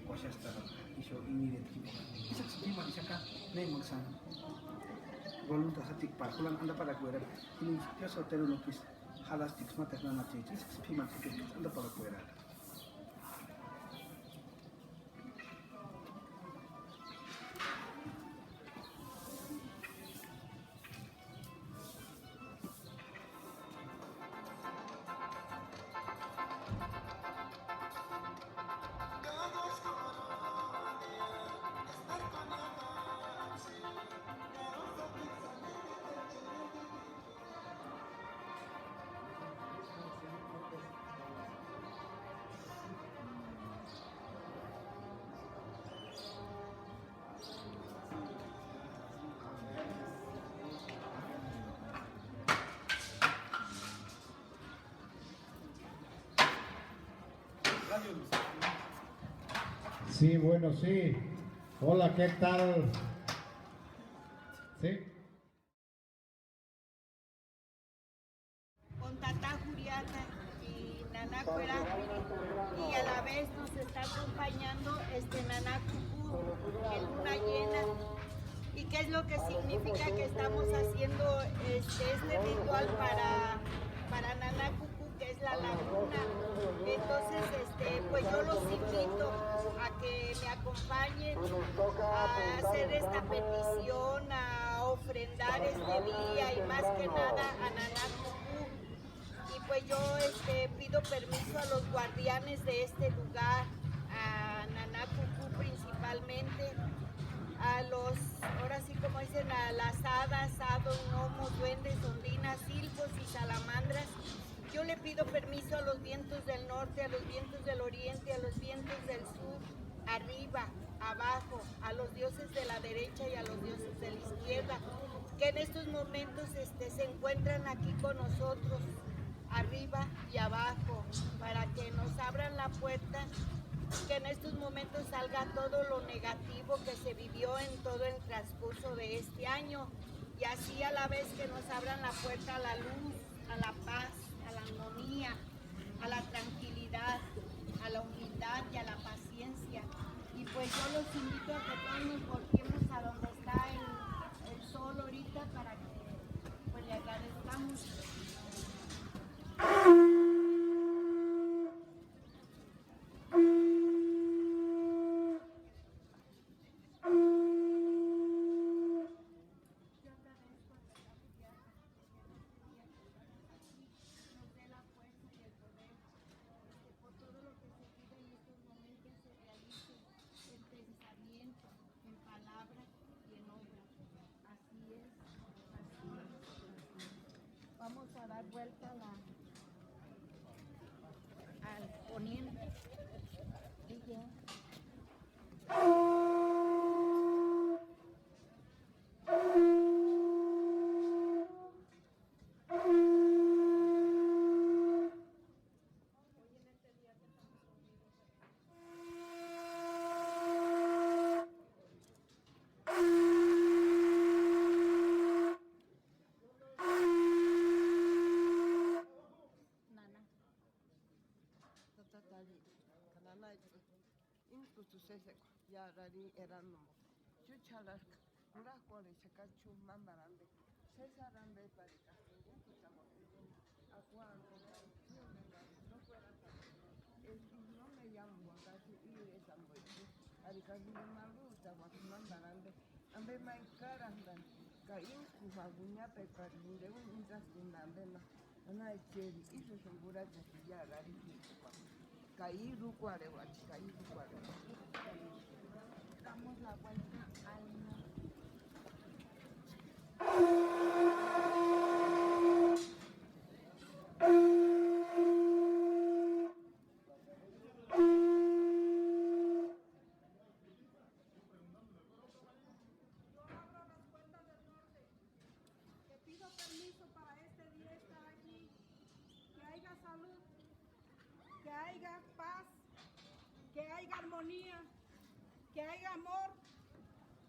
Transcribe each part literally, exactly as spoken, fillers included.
Uaxastarhu ixu imireti jimboka. Ísïksï p'ímarhixaka, némaksï voluntad játiki pari julani andaparakua werani, jimboksï Diósï Aterunukisï jarhastiksï máteru nanakaecha, ísïksï p'ímarhixaka eskaksï andaparakua werani. Sí, bueno, sí. Hola, ¿qué tal? Sí. Con Tata Juliana y Nana Cuera, y a la vez nos está acompañando este Nana Cucú, el luna llena. ¿Y qué es lo que significa que estamos haciendo este, este ritual para, para Nana Cucú, que es la laguna? Entonces, este, pues yo los invito a que me acompañen a hacer esta petición, a ofrendar este día y más que nada a Nana Cucú. Y pues yo este, pido permiso a los guardianes de este lugar, a Nana Cucú principalmente, a los, ahora sí como dicen, a las hadas, hados, gnomos, duendes, ondinas, silfos y salamandras. Yo le pido permiso a los vientos del norte, a los vientos del oriente, a los vientos del sur, arriba, abajo, a los dioses de la derecha y a los dioses de la izquierda, que en estos momentos este, se encuentran aquí con nosotros, arriba y abajo, para que nos abran la puerta, que en estos momentos salga todo lo negativo que se vivió en todo el transcurso de este año, y así a la vez que nos abran la puerta a la luz, a la paz, a la armonía, a la tranquilidad, a la humildad y a la paciencia. Y pues yo los invito a que todos nos volteemos a donde está el, el sol ahorita para que pues le agradezcamos. Yo agradezco a Tata Juliana que nos dé la fuerza y el poder, este, por todo lo que se vive en estos momentos, se realice en pensamiento, en palabra y en obra. Así es, así es. Vamos a dar vuelta a la, al poniente. Y ya. Hoy en este día que estamos reunidos aquí, nana. Tata Tari, ka nana, íntkusï sésekua, iári arhini erani jimpo. Chúchjarhaska, jurhak'uarhexaka chúni mámaru ampe. Sési arhant'eparhikasïnti úkutauaka. Akuantaxati, no kueratakati, eska no me llamuaka, así y es ampe. Arhikasïnti ma úkutauaka mámaru ampe, ampe ma ekarantani, ka íntkusï ma uinhapeparini, de un intsasïnti ampe ma. Anaicheri, ísïsïni kurhachasti iári arhini jimpoka. Ka írukuarheuati, ka írukuarheuati. Damos la vuelta al mundo. Yo abro las puertas del norte. Te pido permiso para este día estar aquí, que haya salud, que haya paz, que haya armonía, que haya amor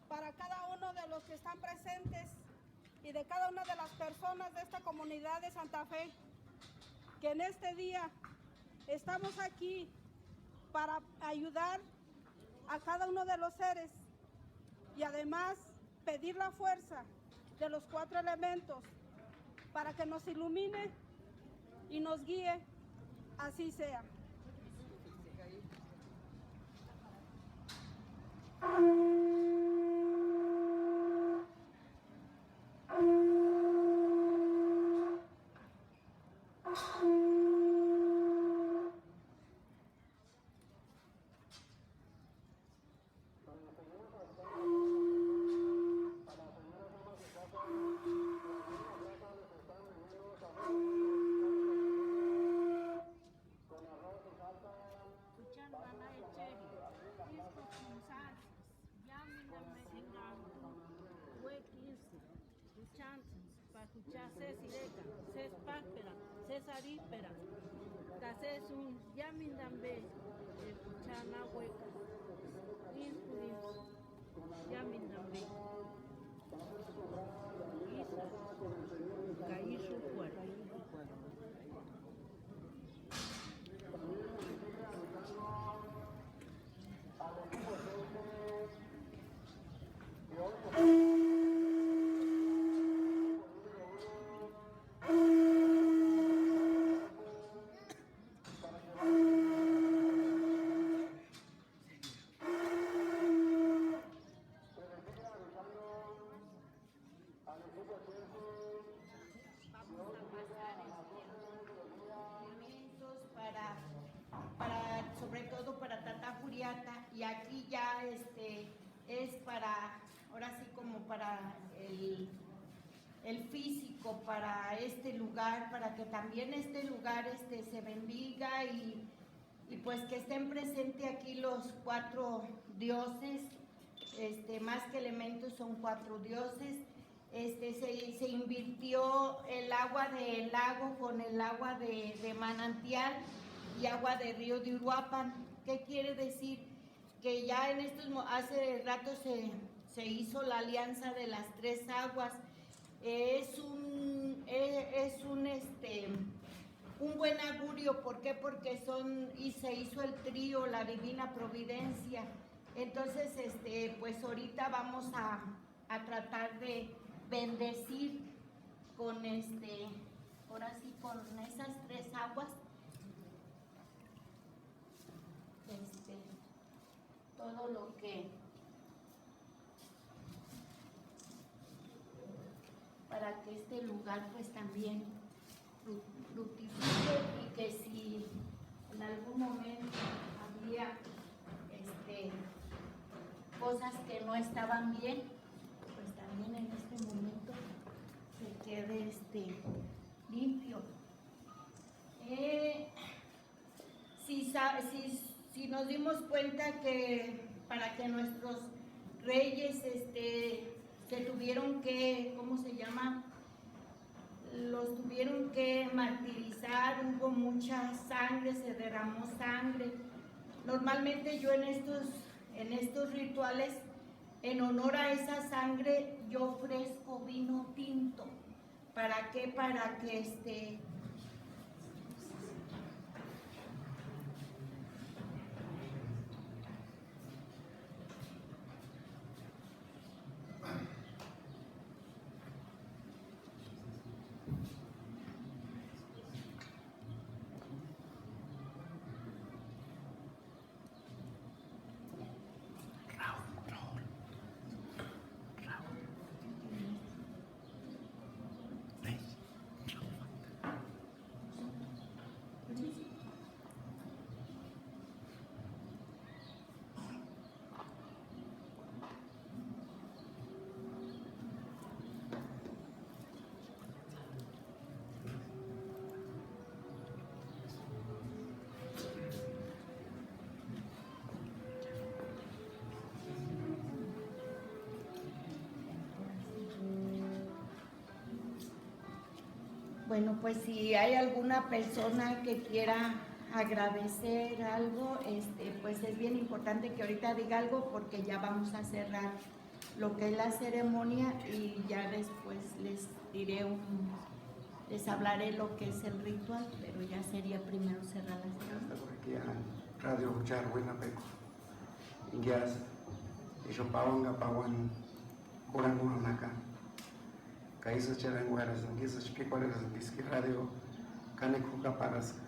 para cada uno de los que están presentes y de cada una de las personas de esta comunidad de Santa Fe, que en este día estamos aquí para ayudar a cada uno de los seres y además pedir la fuerza de los cuatro elementos para que nos ilumine y nos guíe. Así sea. Kuchani nana echeri, ísku kunsasï, iámendu ambe engantu uék'a ísï, kuchani, pa kucha sési ireka, sési pájpera, sési arhijpera, ka sési úni iámendu ambe, e, kuchani na uék'a, ísku ísï. Iámendu ambe. Ísï ka ísï úkuarhu. Vamos a pasar, este, elementos para, para, sobre todo para Tata Juliata, y aquí ya, este, es para, ahora sí, como para el, el físico, para este lugar, para que también este lugar, este, se bendiga y, y pues que estén presentes aquí los cuatro dioses, este, más que elementos, son cuatro dioses. Este, se, se invirtió el agua del lago con el agua de, de manantial y agua de río de Uruapan. ¿Qué quiere decir? Que ya en estos mo-, hace rato se, se hizo la alianza de las tres aguas. Es un, e-, es un, este, un buen augurio. ¿Por qué? Porque son, y se hizo el trío, la divina providencia. Entonces, este, pues ahorita vamos a, a tratar de bendecir con, este, ahora sí, con esas tres aguas, este, todo lo que, para que este lugar, pues, también fru-, fructifique, y que si en algún momento había, este, cosas que no estaban bien, pues también en este momento se quede, este, limpio. Eh, si, sa-, si, si nos dimos cuenta que para que nuestros reyes, este, se tuvieron que, ¿cómo se llama? Los tuvieron que martirizar, hubo mucha sangre, se derramó sangre. Normalmente yo en estos, en estos rituales, en honor a esa sangre, yo ofrezco vino tinto. ¿Para qué? Para que, este, Bueno, pues si hay alguna persona que quiera agradecer algo, este, pues es bien importante que ahorita diga algo porque ya vamos a cerrar lo que es la ceremonia y ya después les diré un, les hablaré lo que es el ritual, pero ya sería primero cerrar la ceremonia. Radio Juchari uinhapekua, ingiasï ixu pauani ka pauani kurhanguani jaka, ka ísï cheranguerasïnga, ísï p'ikuarherasïnga eska i radio kanekua jukaparaska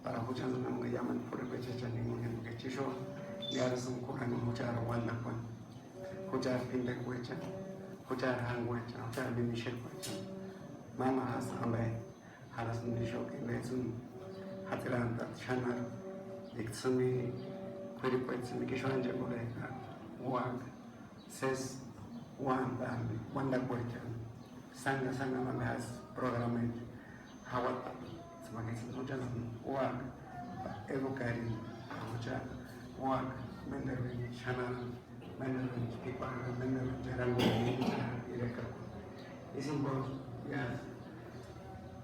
para juchantsïni amanga iámendu p'urhekuechechani jinguni, jimboka ixu niárasïnga kurhanguni juchari uandakuani, juchari p'indekuechani, juchari jánguechani, juchari mimixekuechani. Máma jásï ambe jarhasïndi ixu ka imba itsïni jatsirantati xanharu, itsïni k'uiripuecha tsïni ixu ánchekorheka úaka sési uandani uandakuechani. Sánga sánga ambe jásï programecha jauata, tsïmaka itsïni juchantsïni úaka edukarini, ka jucha úaka ménderueni xanharani, ménderueni p'ikuarhani, ménderueni cheranguani, ménderueni irekakua. Ísï jimbo iásï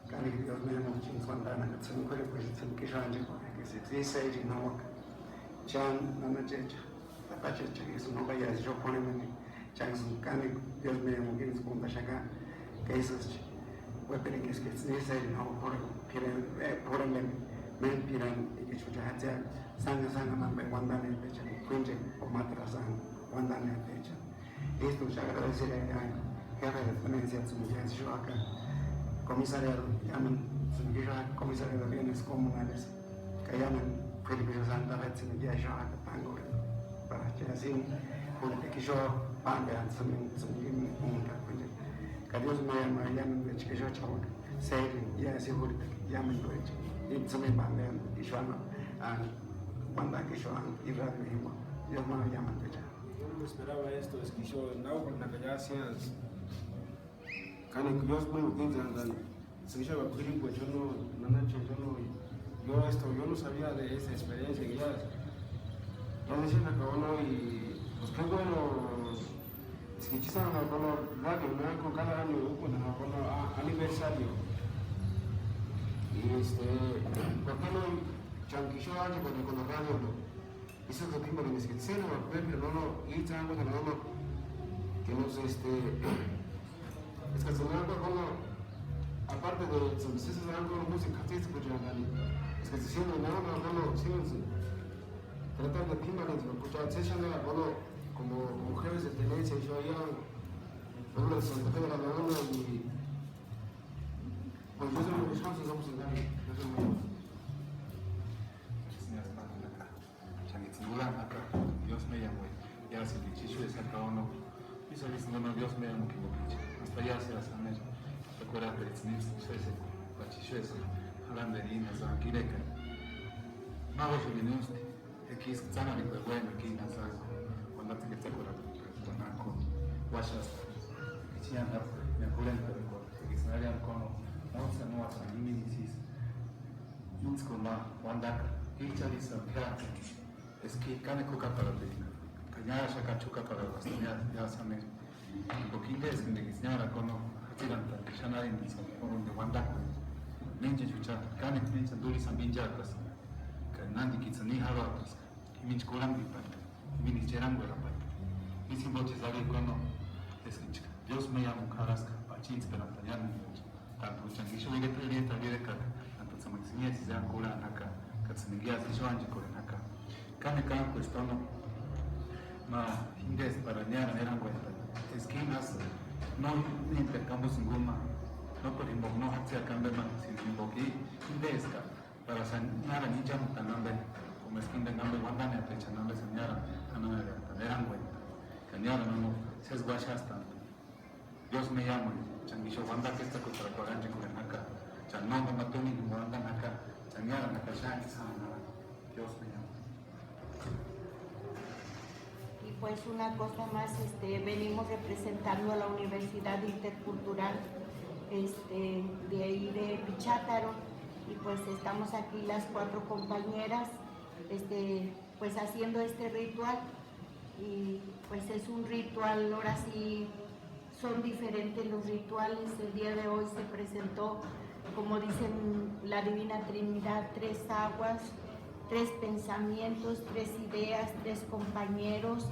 kanekua Dios ménderueni tsïni uandanhaka tsïni k'uiripuecha tsïni ixu ánchekorheka, eska ísï sérini jauaka. Cháni nanachecha, tapachecha, eska no kaiasï ixu p'urhemani, chánksïni kanekua Dios ménderueni itskuntaxaka, ka ísïsï ueperheni eska itsïni ísï sérini jauaka p'urhemani, méni p'irani, enga jucha jatsia sánga sánga ambe uandanhetechani k'uínchekua o máteru sánga uandanhetechani. Ístuksï agradecere jefe de tenencia tsïni iásï ixu jaka, comisariado iámendu tsïni ixu jaka, comisariado de bienes comunales, ka iámendu k'uiripixu Santa Fe tsïni iásï ixu jaka tánkorheni, para que asïni jurhiteka ixu pándeani tsïni, tsïni úntakuani. Ka Dios ménderueni iámenduecha ixu chauaka sérini iásï jurhiteka iámenduecha, íni tsïni pándeani ixu anu, anu uandaka ixu anu i radio jimbo. Dios ménderueni iámenduecha. Yo no me esperaba esto, es que yo náukorhenaka ya seas. Kanekua Dios ménderueni itskuntani, tsïni ixu k'uiripuecha, yo no, nanachecha, yo no, yo esto, yo no sabía de esa experiencia que ya, ya decían acá, o no, y pues qué bueno, es que chisanga, o no, radio, me dan con cada año, un cuando, o no, ah, aniversario. Y este, ¿por qué no? Chánksï ixu ánchekorheni con la radio, no. Ixu ka p'ímbarini eska tsîni uarupempirani no, no, ítsï ánguani no, no. Que nos, este, eska tsïni ánguani no, no, aparte de tsîni, sési ánguani músika jatsitskuchentani, eska tsîni no, no, no, no, tsîni tratar de p'ímbarini, porque ya tsîni no, no, como, como jefes de tenencia, yo ya, no, no, Santa Fe de la Laguna y, pues, yo soy muy, yo soy muy, yo soy muy. Chánksïni kurhani jaka, Dios ménderueni, iásïni ixu eska o no, ísï no, no, Dios ménderueni jimbokicha, hasta ya seas amén, hasta kuerap'eritsïni itsï, ixu eska, pachi ixu eska, jarhanderini, asïni irekani, ma uáxurini ústi, eka ísï tsánharhikueri uénaka íni asïni, uandatsekua etsakuerap'eku, uanak'u, uáxasti, echani japu, me jurhentperakuarhu, eka ísïni arhiani ko no, no, no, asïni imini isï. Íntsku ma uandaka, íchani isï p'éatsïni, eska i kanekua jukaparhapirika, ka niáraxaka jukaparhapasti, ya, ya sameru. Jimboka inde eskani enga isï niáraka o no, jatsirantani xáni arhintitskuani, o no, uandakuani. Méncheni jucha, kanekua méncheni túri isï ambe inchaatasïnga, ka nántikitsïni jarhuataska, jiminchi kurhantipani, jiminchi cheranguerapani. Ísï jimbochesï arhikua o no, eskachi Dios ménderueni jarhaska, pachintsperantani iámenduecha. Tanto chánksï ixu ireta, ireta, ireta, tanto tsïni iásï ya kurhani jaka, ka tsîni iásï ixu ánchekorheni jaka. Kanekua ánkuesti o no, ma indesï para niárani eranguentani. Eska íni asï, no, ni enteru kamposïnga úma, no, pero jimboka no jatsia kampe ma, sino jimboka i, indeska, para sáni niárani inchamutani ampe, como eska inte kampe uandanhetechani ampe sáni niárani, anhanharhiantani, eranguentani, ka niárani o no, sési uáxastantani. Dios ménderueni, chánksï ixu uandaka etsakutarakuarhu ánchekorheni jaka, chánksï nómpe ma túni jimbo uandani jaka, chánksï niárani jaka xáni sáni jarhani. Dios ménderueni. Y pues una cosa más, este, venimos representando a la Universidad Intercultural, este, de ahí de Pichátaro, y pues estamos aquí las cuatro compañeras, este, pues haciendo este ritual, y pues es un ritual, ahora sí, son diferentes los rituales. El día de hoy se presentó, como dicen la Divina Trinidad, tres aguas, tres pensamientos, tres ideas, tres compañeros.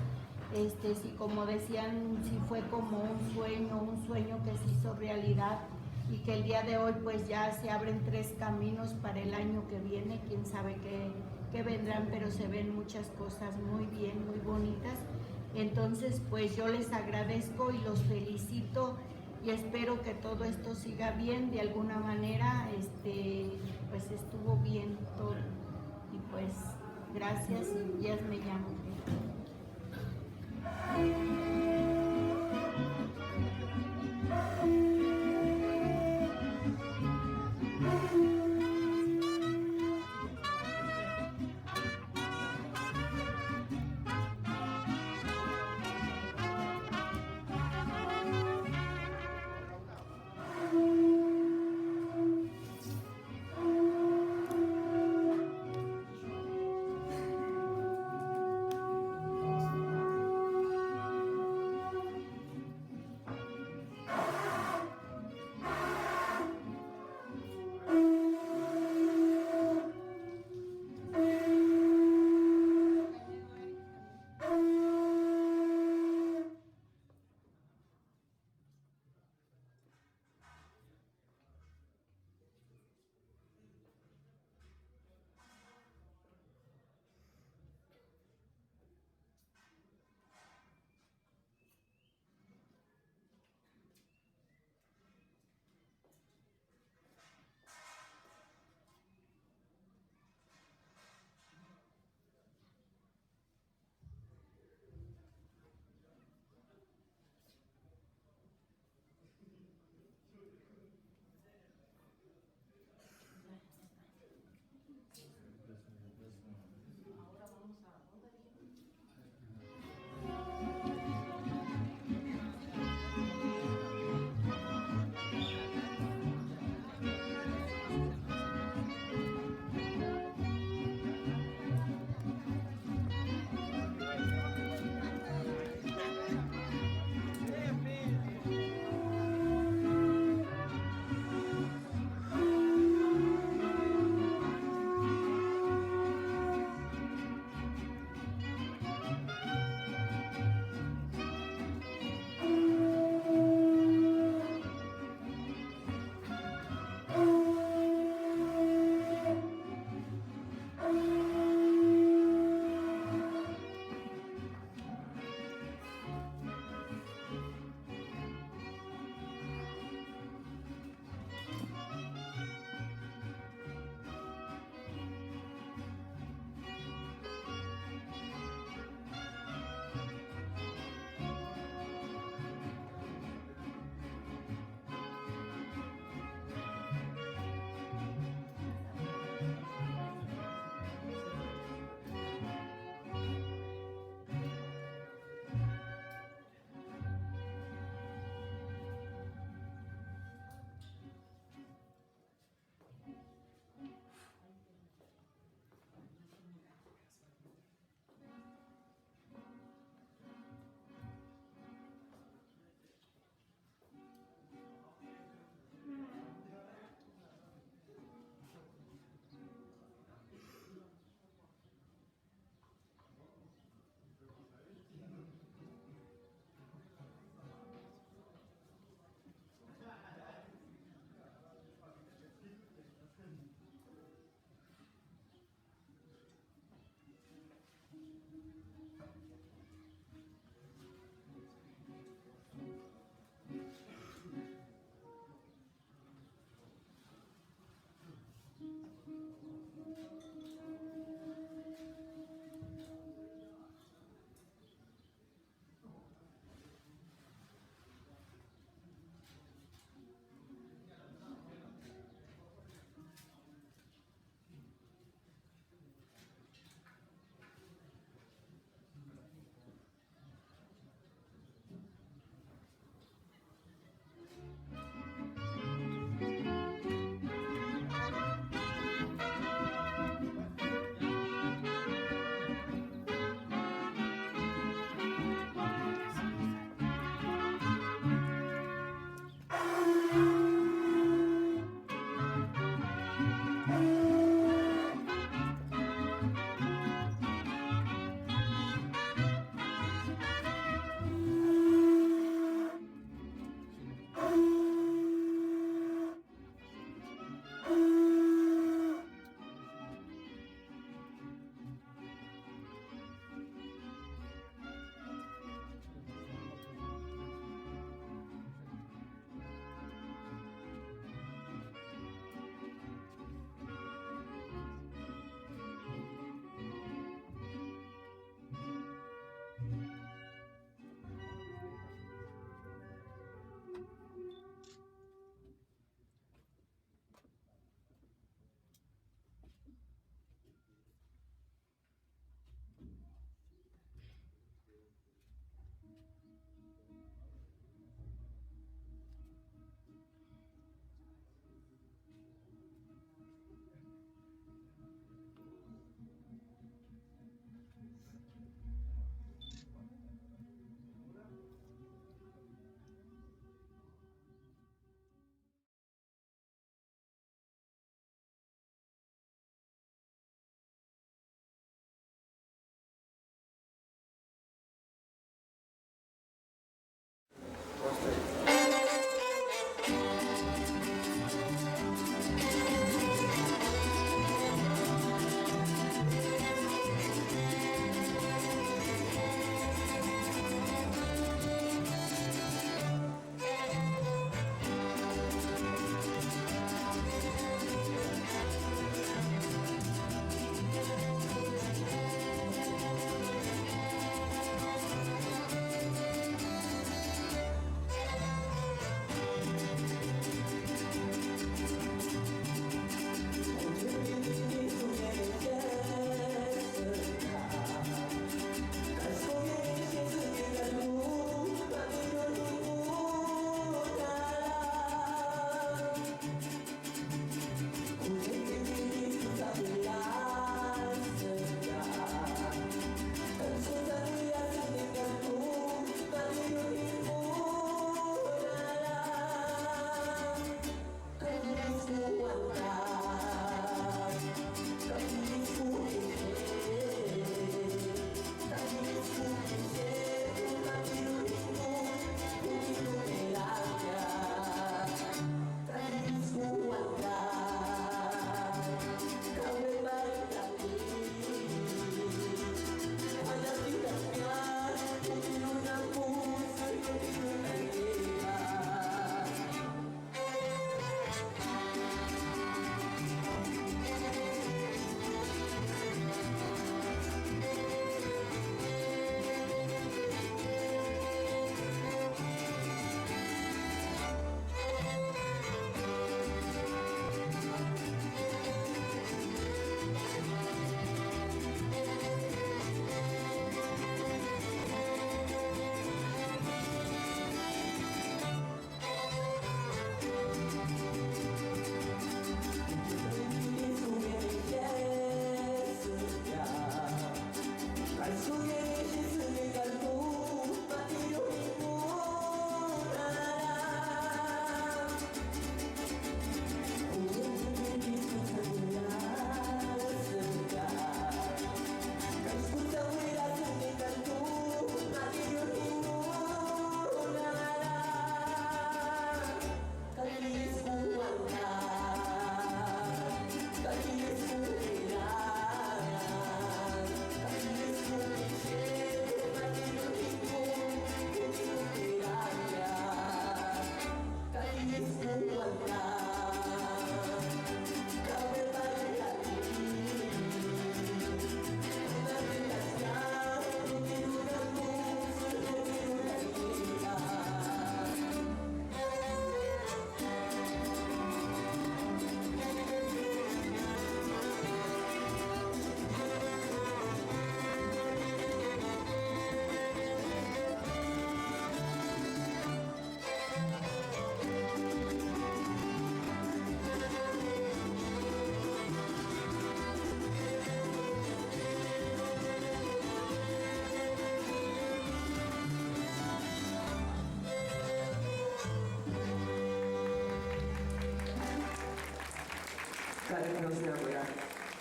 Este, sí, como decían, sí fue como un sueño, un sueño que se hizo realidad y que el día de hoy pues ya se abren tres caminos para el año que viene, quién sabe qué, que vendrán, pero se ven muchas cosas muy bien, muy bonitas. Entonces, pues yo les agradezco y los felicito y espero que todo esto siga bien de alguna manera. Este, pues estuvo bien todo. Y pues, gracias y Díaz me llamo.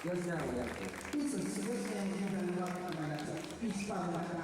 Dios ya lo hace. Dios ya lo hace.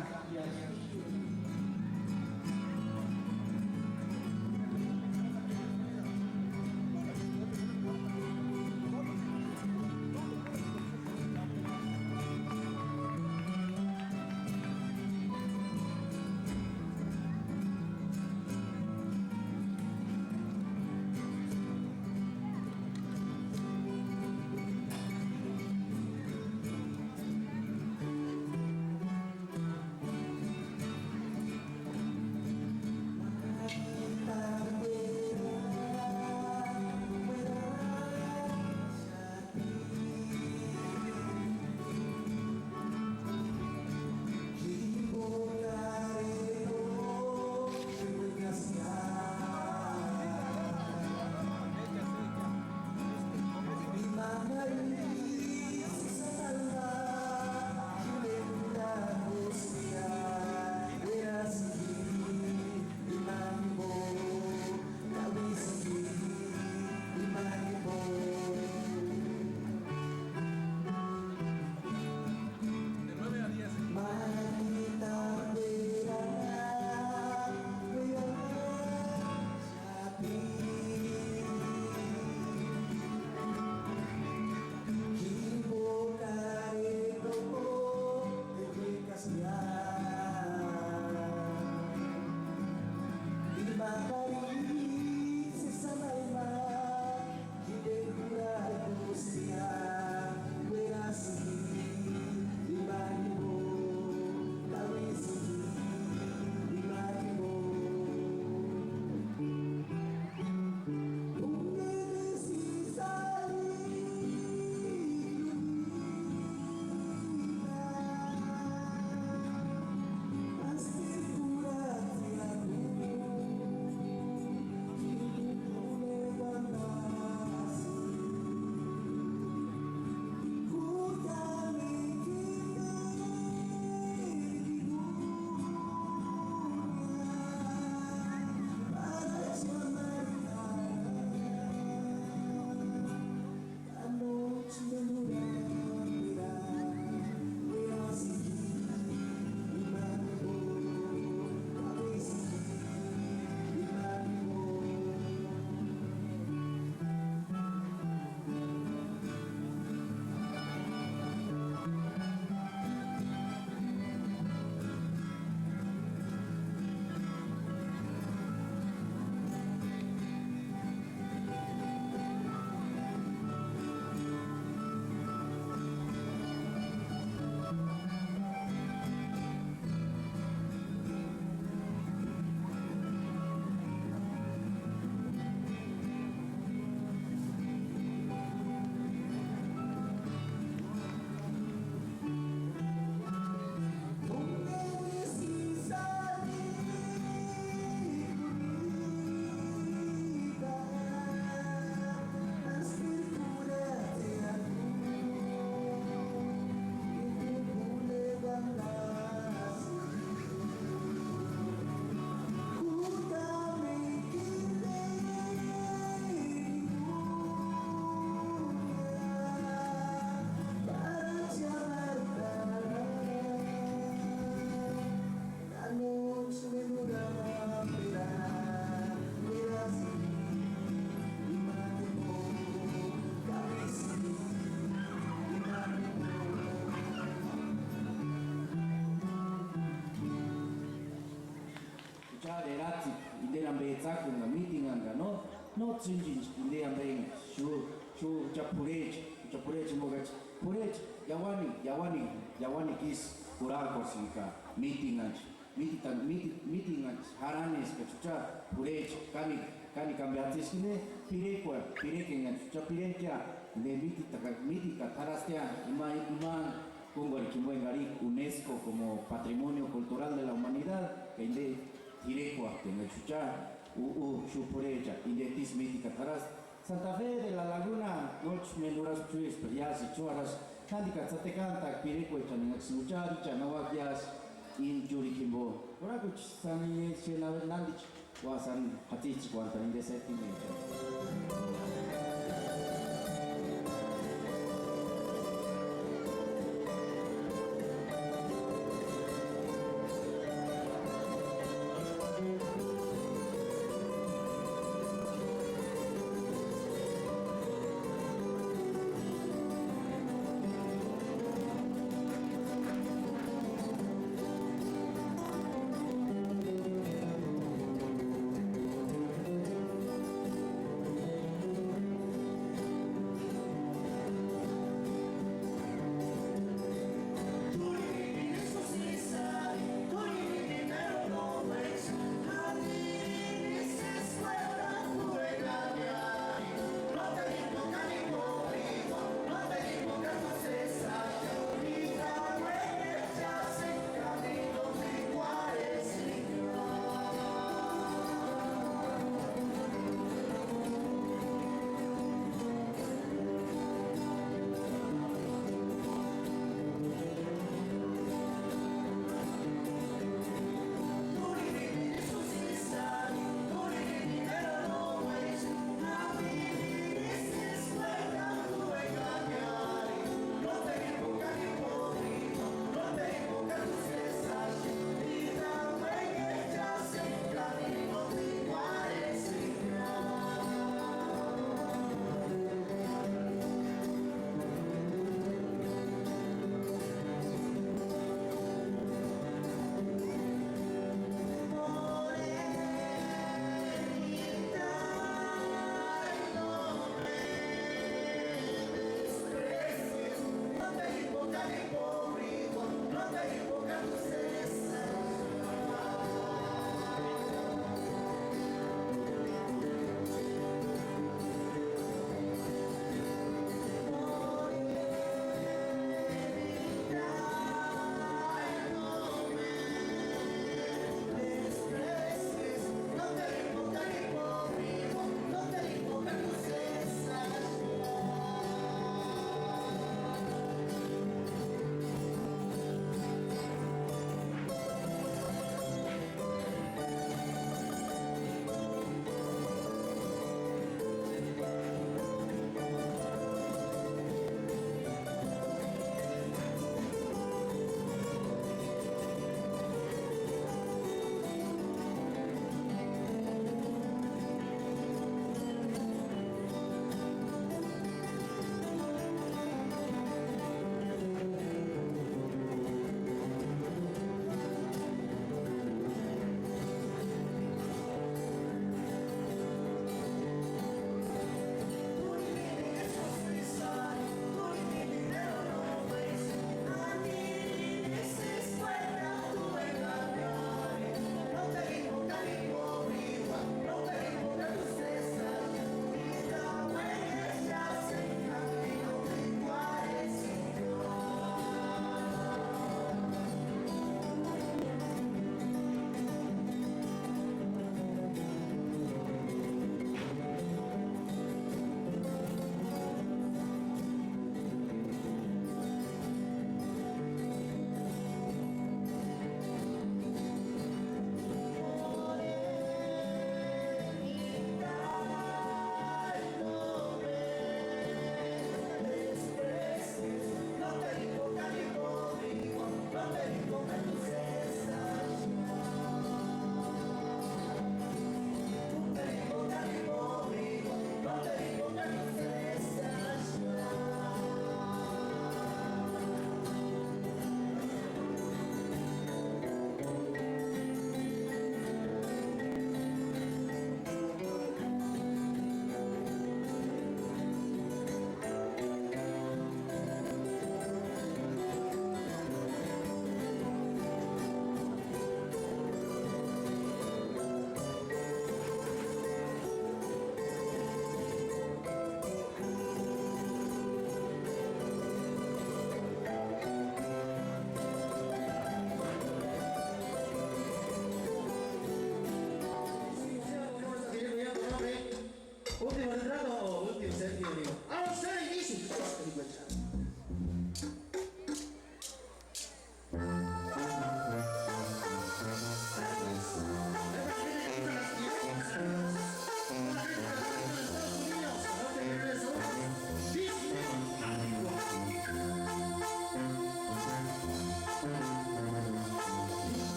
Juchari eratsikua, inderi ambe etsakunga, mítinhanga, no, no tsînchini inderi ambe enga, xu, xu, jucha p'urhecha, jucha p'urhecha jimbokachi, p'urhecha, iauani, iauani, iauani ísï kurhajkuasïnga, mítinhanchi, mítita, míti, mítinhanchi jarhani eskachi jucha p'urhecha, káni, káni kambiatsï iskini, pirekua, pirekenhanchi jucha pirechia, ne mítitaka, mítikata jarhastia, ima, ima, kónguarhikua jimbo enga arhijka UNESCO como Patrimonio Cultural de la Humanidad, ka inde t'irekua, ka engachi jucha, u, u, xu p'urhecha, inde tísï mítikata jarhasti. Santa Fe de la Laguna, nóchi méni urhaspti, chúesperi iásï itsï uarhasï, nántikat'u satekant'a'aka pirekuechani engaksïni jucha arhichani auaka iásï, íni chúrikua jimbo. Kurhakuchi sáni xéni nánticha, ua sáni jatsits'ïkuantani inde séptimechani. Ahora sí, dice,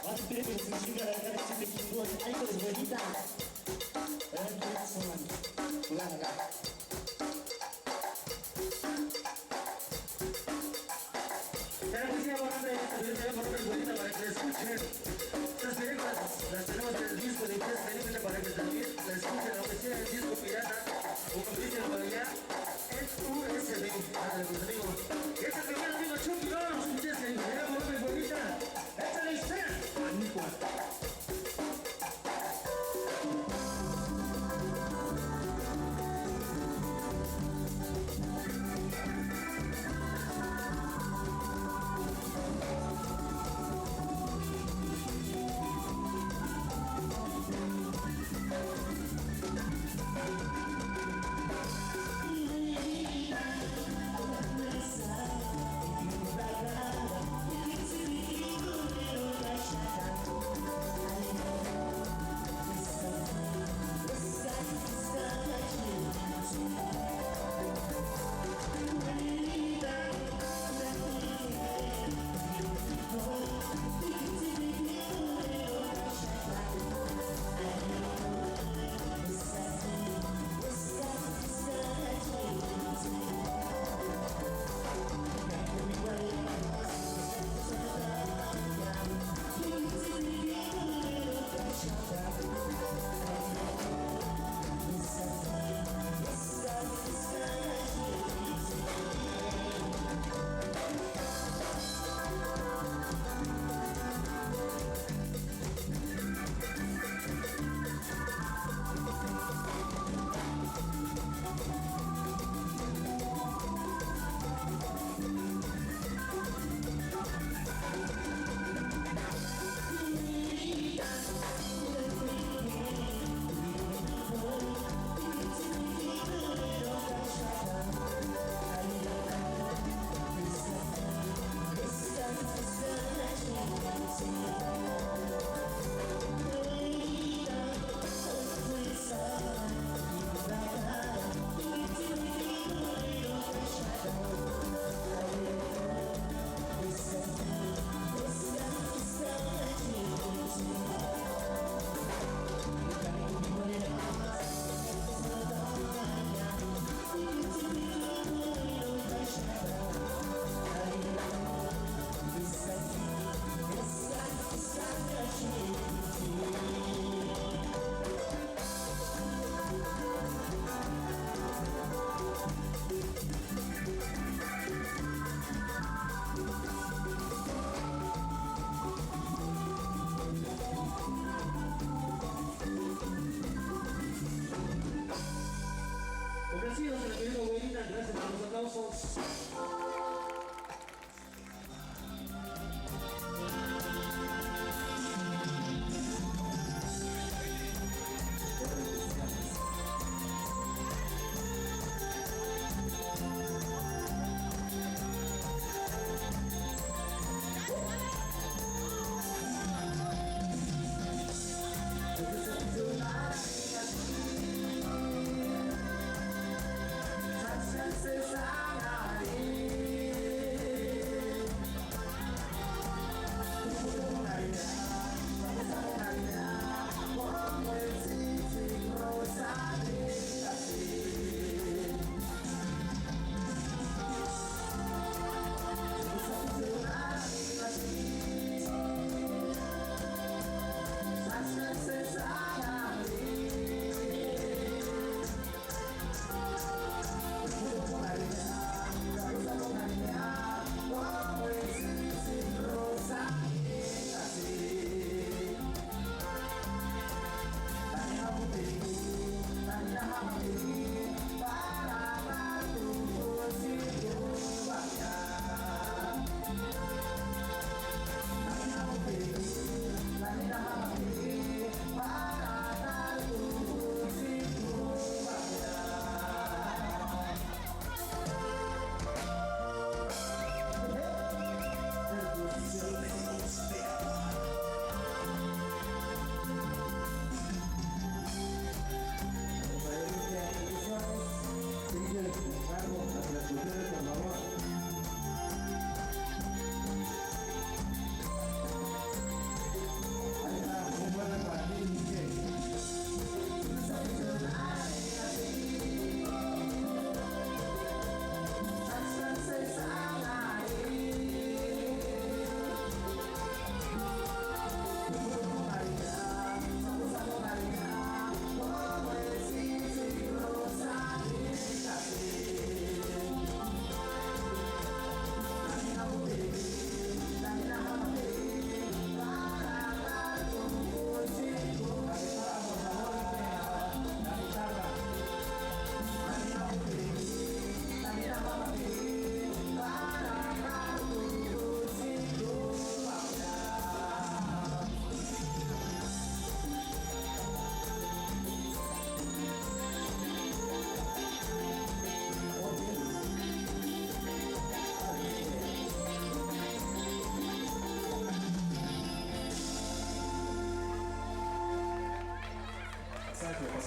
Warte, espérate, que se siga la cara, si te equivocas, ay, pues, güerita. Ven, ven, son. Claro que sí, vamos a hacer esta primera parte bonita para que la escuchen. Estas películas las tenemos en el disco de Inglés Película para que también la escuchen, aunque sea el disco pirata, o como dicen por allá, el U S B. Ándale, pues, amigo. Y este es mi buen amigo Chucky, vámonos, muchachos, que me voy a poner bonita. Échale, sea. Amigo.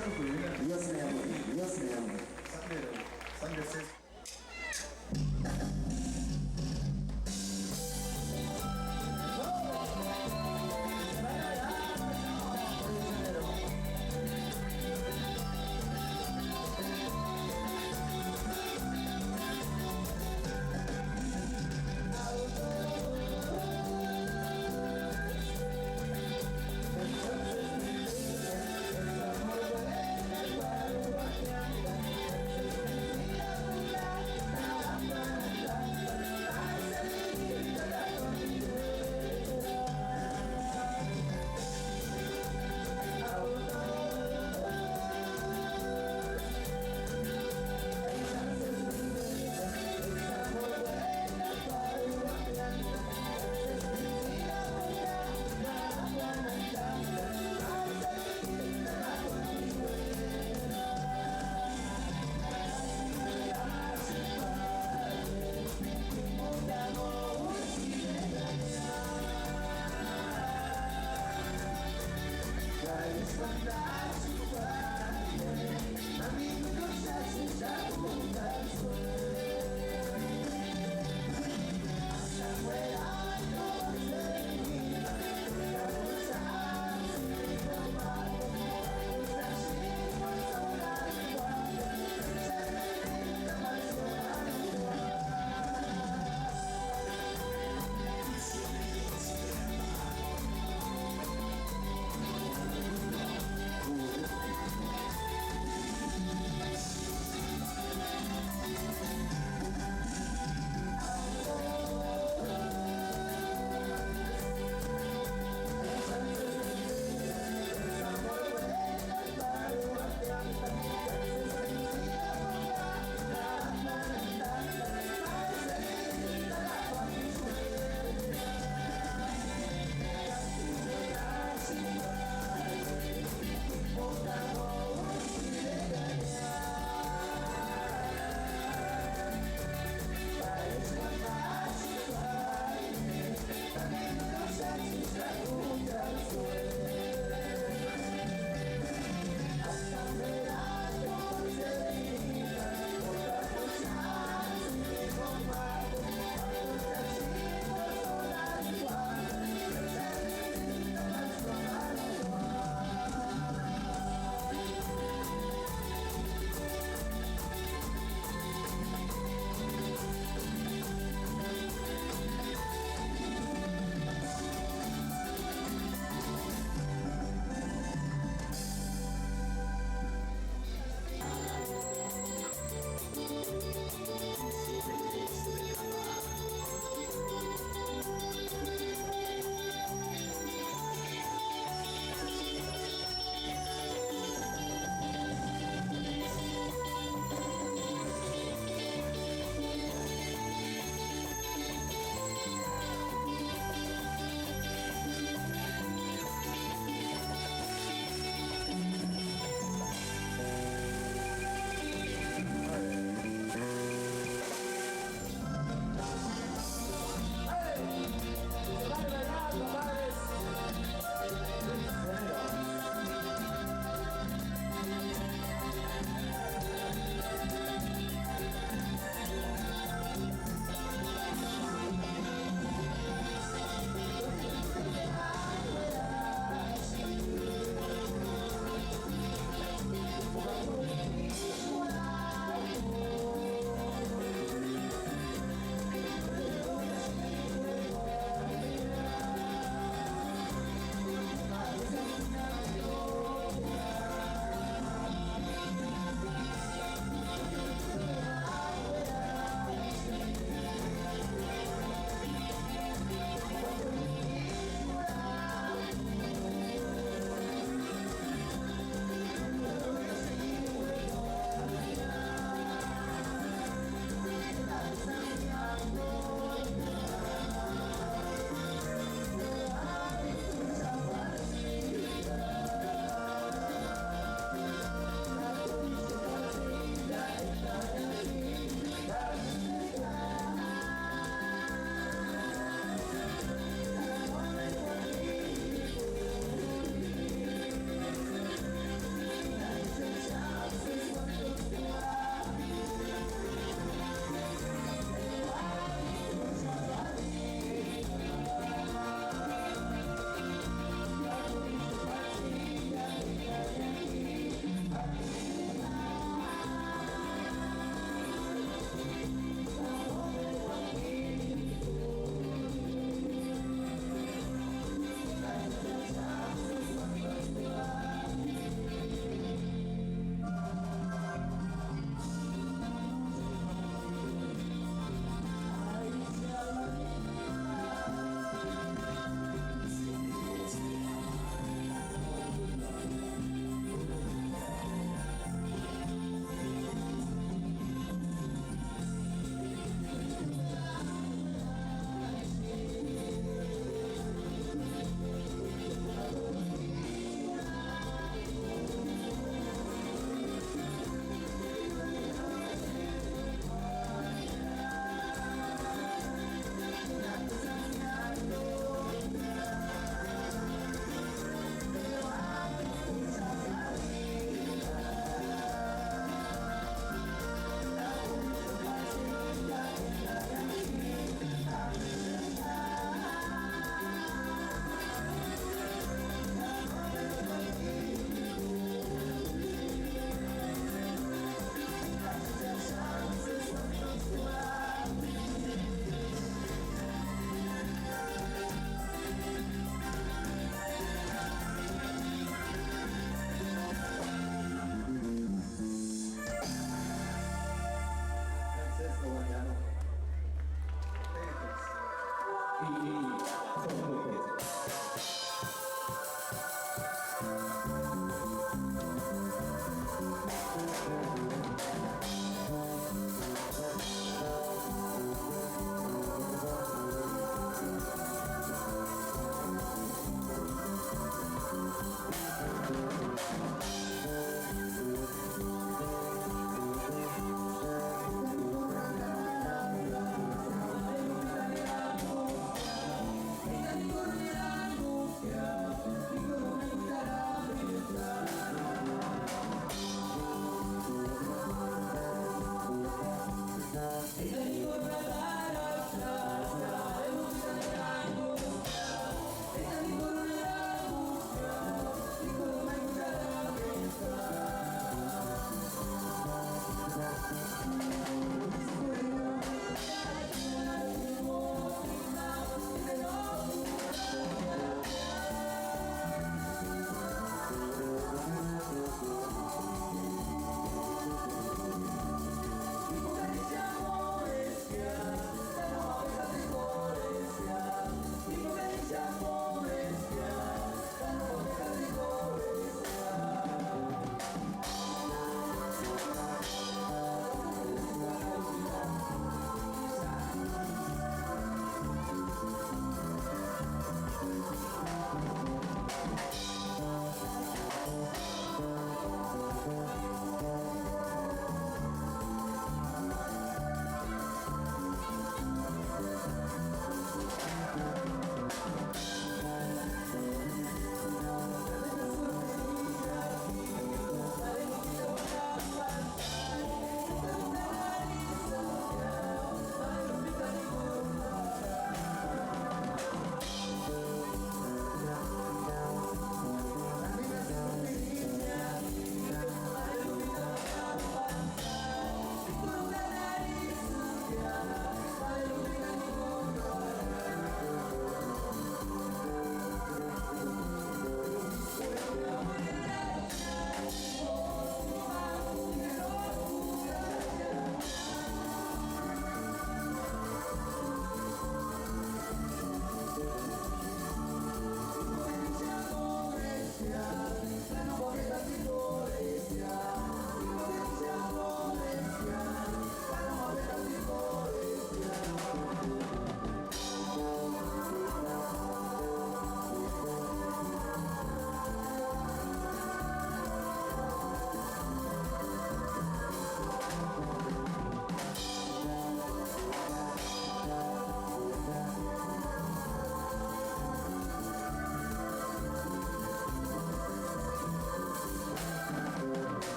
Dios me ama, Dios me ama.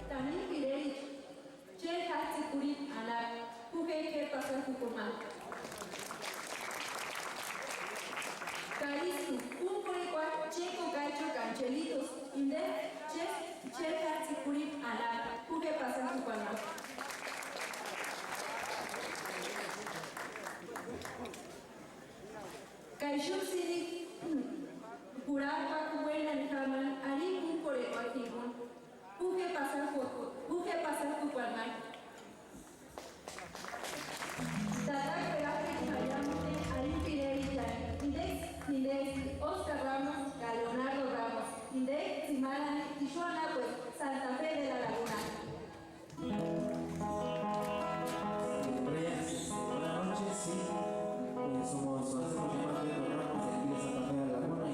Tanimu irericha, chéri játsï kurhipa anapu, ju je k'éri pasani jukuni ma. Karistu, k'úkorhekua Checo Cacho Canchelitos, inde chéri, chéri játsï kurhipa anapu, ju je pasani jukuni ma. Ka ixuksïni jurajpakua uénani jamani arini k'úkorhekuarhu jinguni. Ju je pasani jukuni ma. Tataka África Mayamute arini pirevichani, indeksï, indeksï Oscar Ramos ka Leonardo Ramos, indeksï tsimarhani ixu anapuecha Santa Fe de la Laguna. Buenas noches, sí. Eh, somos, hacemos llamar Pedro Ramos de aquí de Santa Fe de la Laguna y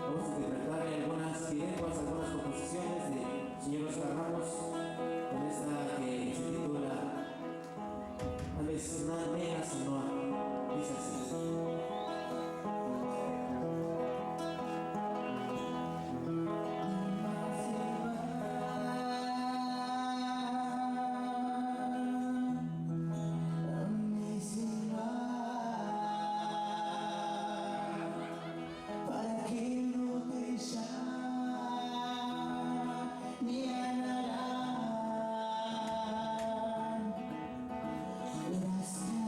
vamos a interpretarle algunas pirecuas, algunas composiciones del señor Oscar Ramos, con esta que se titula Tal vez nada menos, no. Dice así. Para que no te llame ni anarán. Verás que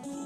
aquí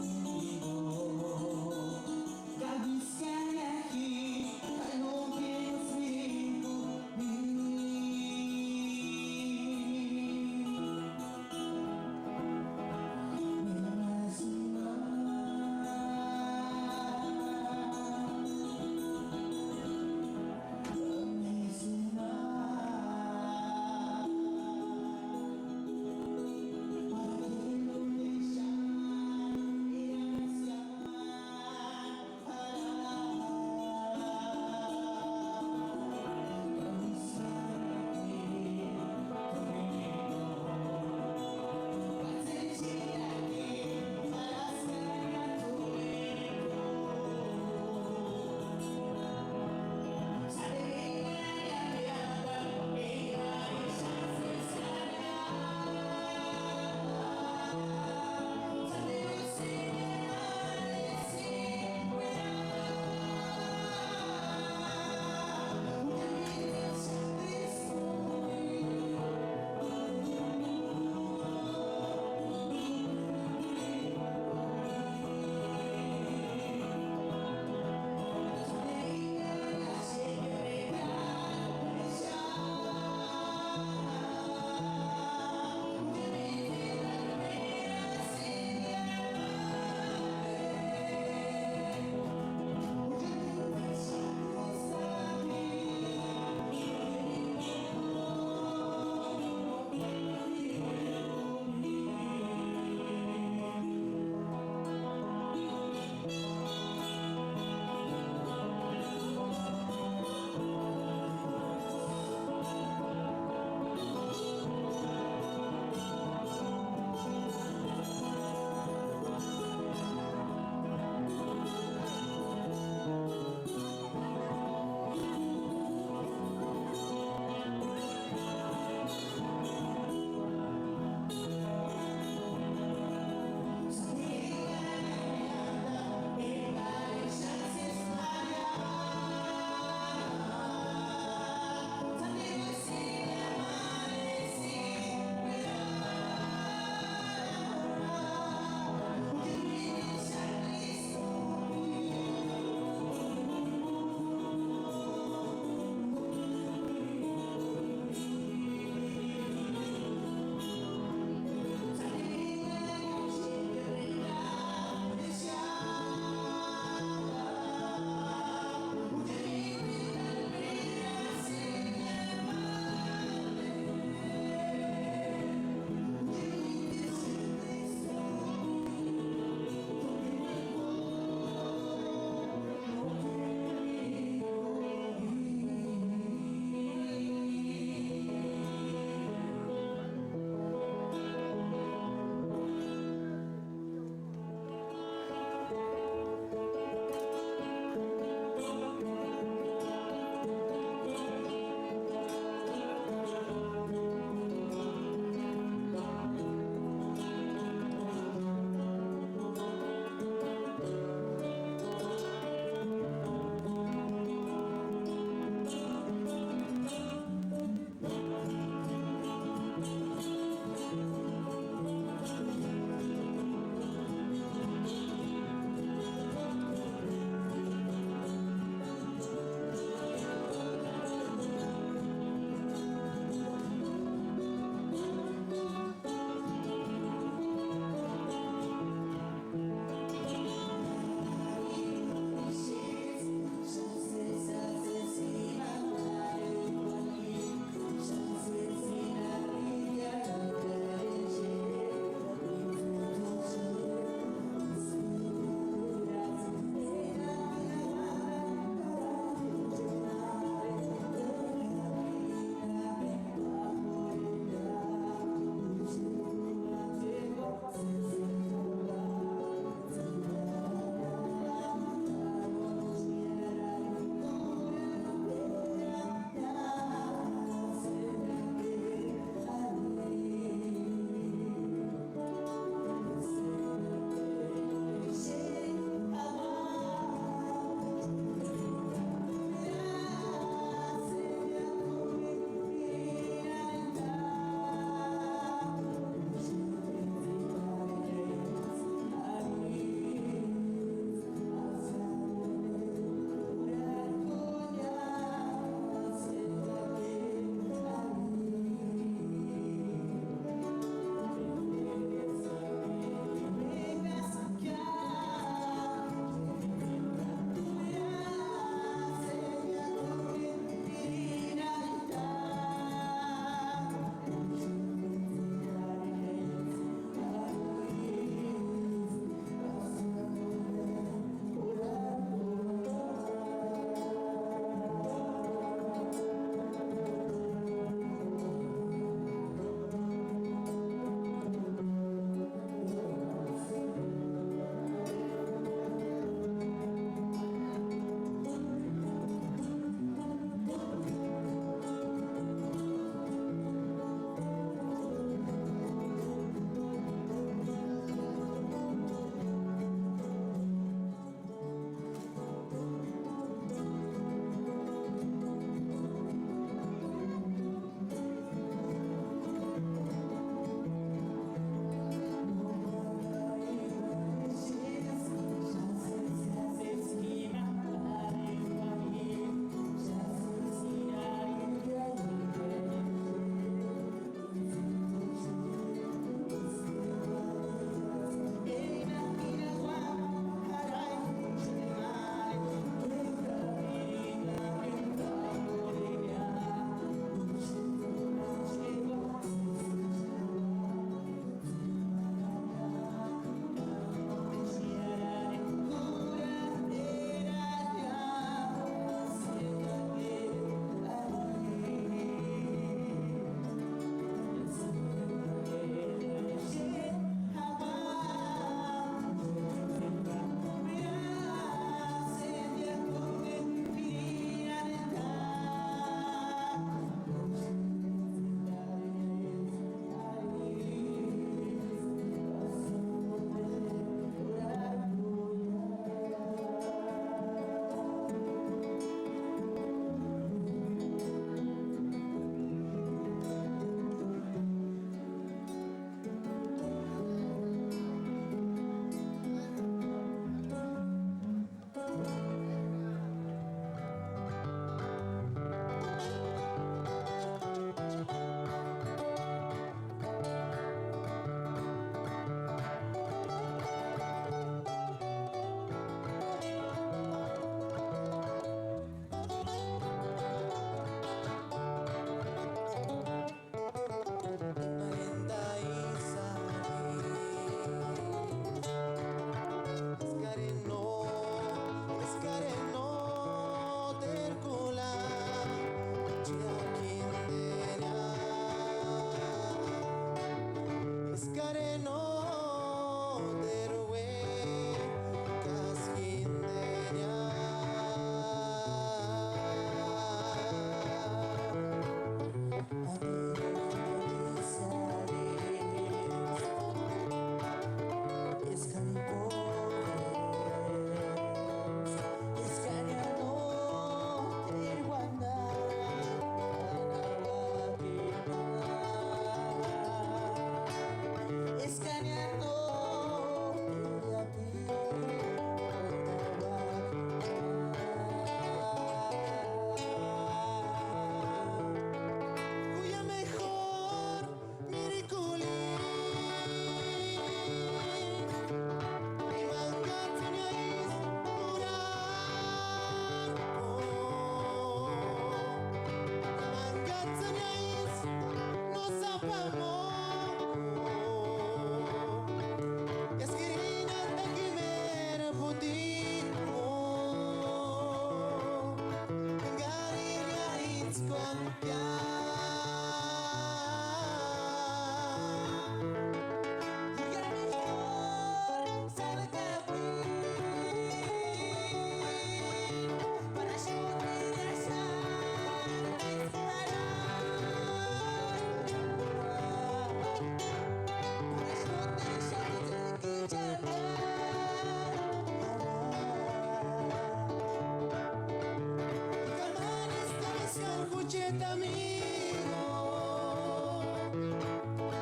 Amigo,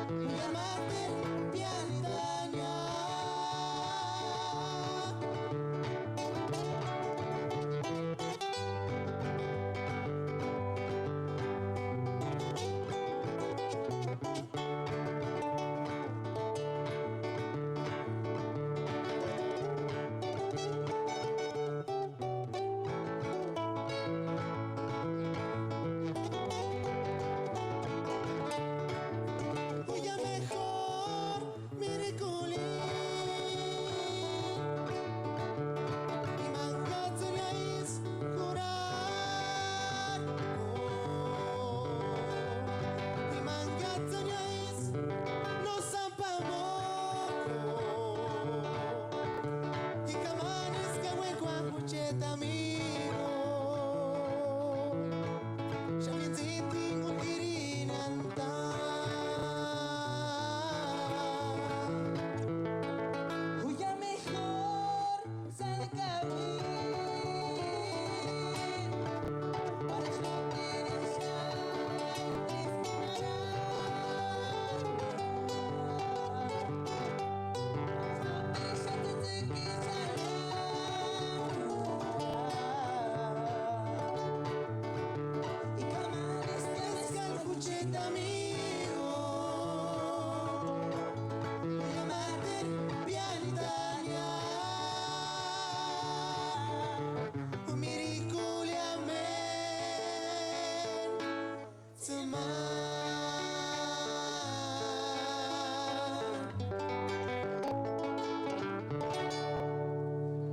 llámate piantaña. Huya mejor mirikuli, imani katsïni aisï kurhak'o, imani katsïni aisï no sáni pamok'o. Y kamani eska uékuani jucheti amigo, xáni mintsï jinguni irinhantani. Juya mejor sáni k'arhini, para no tener chance de esperar. Escucheta amigo, llámate piantaña, un mirikuliamen.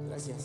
Gracias.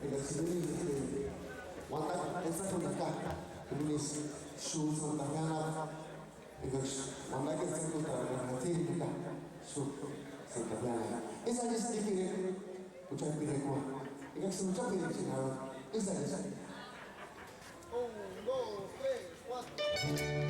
Enkaksï jimini uantakua etsakuntaka, jimini xúni Santa Fe anapu. Enkaksï uantakua etsakuntaka, jatiri nika xúni Santa Fe anapu. Esa esa dikire, uchapirekua. Enkaksï uchapirekua, esa esa. Un, dos, tres, cuatro.